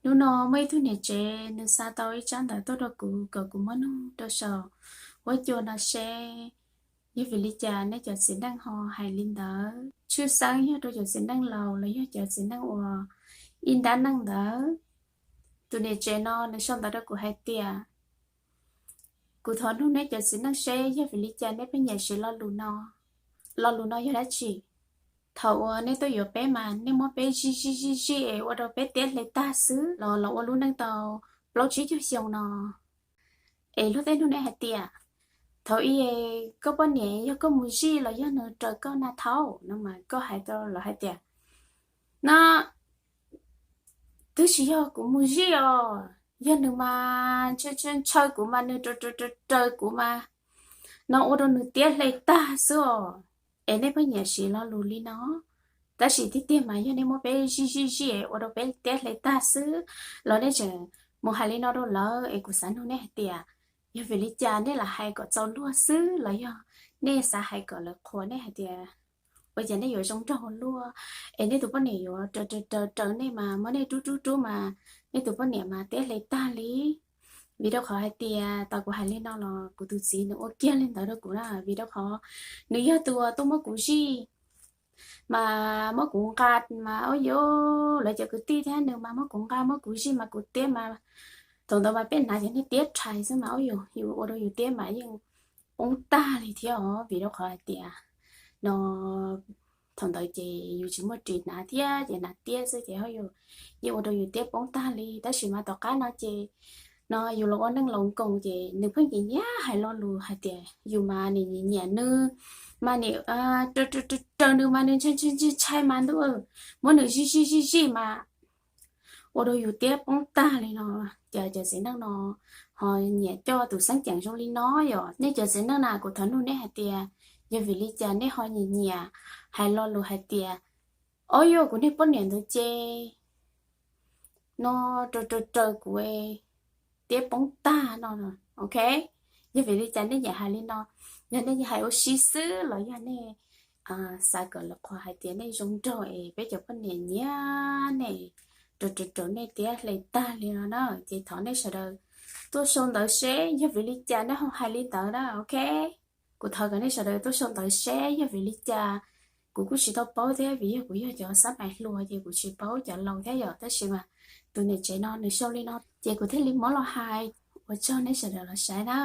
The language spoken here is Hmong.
Hnub no muaj ib tug niam tsev nws xa tau ib tsab ntawv tuaj rau kuv kom kuv muab nug rau saum huab cua no seb yog vim li cas nej cov txiv neej ho hais li ntawd, tshwj xeeb yog rau cov txiv neej laus los yog cov txiv neej uas ib ntab neej ntawd. Tus niam tsev no nws sau ntawv rau kuv hais tias, kuv thov nug nej cov txiv neej seb yog vim li cas nej pheej nyiam siv lo lus no. Lo lus no yog dab tsi? Thaum uas nej tuaj yuav peb mas nej muab peb zij zij zij zij es ua rau peb tiab hle tag xwb los los ua lub neej tau plaub tsib caug xyoo no. Es luag tej nug nej hais tias, thaum ub koj poj niam yog koj mus zij los yog nws raws koj na thaum no mas koj hais rau lawv hais tias, no twb tsis yog kuv mus zij os, yog nws mas ntshaw kuv mas nws raws raws raws kuv mas no ua rau nws tiab hle tag xwb os. Es nej pheej nyiam siv lo lus li no, tab sis tiag tiag mas yog nej muab peb zij zij zij ua rau peb tiab hle tag xwb los nej tseem mus hais li no rau lawv. Es kuv xav nug nej hais tias, yog vim li cas nej lam hais kom txaus luag xwb los yog nej xav hais kom lawv qhuas nej hais tias, ua cas nej yuav zoo nraug luaj, es nej tus poj niam yuav raws raws raws nej mas muab nej rub rub rub mas nej tus poj niam mas tiab hle tag li? Vim rau qhov hais tias tau kuv hais li no los kuv tus txiv nws ua kiag li ntawd rau kuv na, vim rau qhov nws yog tus uas tuaj muab kuv zij mas muab kuv nqa mas ua yuav lawv cov kwv tij thiab nws mas muab kuv nqa muab kuv zij mas kuv tiab mas, thaum ntawd mas peb hnav cov niag tiab rhais xwb mas ua yus, yus ua rau yus tiab mas yeej poob tag li thiab os. Vim rau qhov hais tias no thaum ntawd ces yus tsis muaj ris hnav thiab ces hnav tiab xwb ces yus yeej ua rau yus tiab poob tag li. Tab sis mas tom qab no ces no yus los ua neej laus nkoos ces nws pheej nyiam nyiam hais lo lus hais tias yus mas nim nyiam nyiam nws mas nim raws raws nws mas nws ntshai ntshai ntshai mas ntuj, muab nws zij zij zij zij mas ua rau yus tiab poob tag li no. Ces cov txiv neej no ho nyiam coj tus xeeb ceem zoo li no yom. Nej cov txiv neej na kuv thov nug nej hais tias, yog vim li cas nej ho nyiam nyiam hais lo lus hais tias, ob yuav kuv niag poj niam ntawd ces no raws raws raws kuv tiab poob tag no, ok? Yog vim li cas nej nyiam hais li no? Yog nej hais ua si xwb los yog nej xav kom lawv qhuas hais tias nej zoo nraug es peb cov poj niam nyiam nej, raws raws raws nej tiab hle tag li no na? Ces thov nej sawv daws tuaj sau ntawv seb yog vim li cas nej ho hais li ntawd na, ok? Kuv thov kom nej sawv daws tuaj sau ntawv seb yog vim li cas. Kuv kuj tsis tau paub thiab vim yog kuv yog cov xab mais hluas ces kuv tsis paub cov laus thiab yom, tab sis mas tus niam tsev no nws sau li no ces kuv thiaj li muab los hais. Ua tsaug nej sawv daws los saib na.